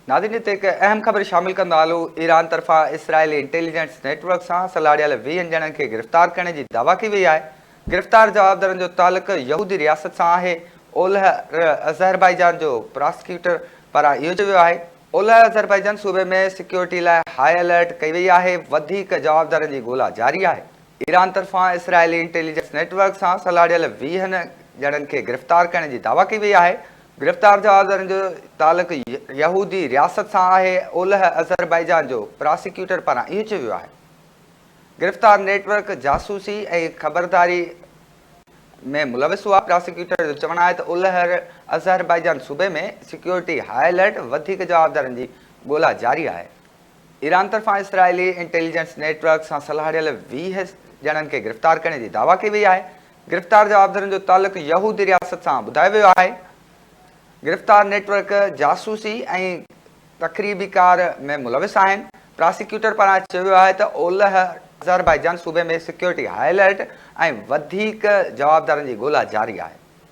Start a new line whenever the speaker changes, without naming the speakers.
ناظرين هتي هڪ اهم خبر شامل ڪندا هلون، ايران طرفان اسرائيلي انٽيليجنس نيٽ ورڪ سان سلهاڙيل ويهن ڄڻن کي گرفتار ڪرڻ جي دعويٰ ڪئي وئي آهي، گرفتار جوابدارن جو تعلق يهودي رياست سان آهي، اولهه آذربائيجان جو پراسڪيوٽر پاران اهو چيو ويو آهي. اولهه آذربائيجان صوبي ۾ سيڪيورٽي لاء هاء الرٽ ڪئي وئي آهي، وڌيڪ جوابدارن جي ڳولا جاري آهي. ايران طرفان اسرائيلي انٽيليجنس نيٽ ورڪ سان سلهاڙيل ويهن ڄڻن کي گرفتار ڪرڻ جي دعويٰ ڪئي وئي آهي. گرفتار جوابدارن جو تعلق يهودي رياست سان آهي. اولهه آذربائيجان جو پراسيڪيوٽر پاران اهو چيو ويو آهي. گرفتار نيٽ ورڪ جاسوسي ۽ خبرداري ۾ ملوث هئا. پراسيڪيوٽر جو چوڻ آهي ته اولهه آذربائيجان صوبي ۾ سيڪيورٽي هاء الرٽ، وڌيڪ جوابدارن جي ڳولا جاري آهي. ايران طرفان اسرائيلي انٽيليجنس نيٽ ورڪ سان سلهاڙيل 20 ڄڻن کي گرفتار ڪرڻ جي دعويٰ ڪئي وئي آهي. گرفتار جوابدارن جو تعلق يهودي رياست سان ٻڌايو ويو آهي. گرفتار نيٽ ورڪ جاسوسي ۽ تخريبي ڪار ۾ ملوث آهن. پراسيڪيوٽر پاران چيو ويو آهي ته اولهه آذربائيجان صوبي ۾ سيڪيورٽي هاء الرٽ ۽ وڌيڪ جوابدارن جي ڳولا جاري آهي.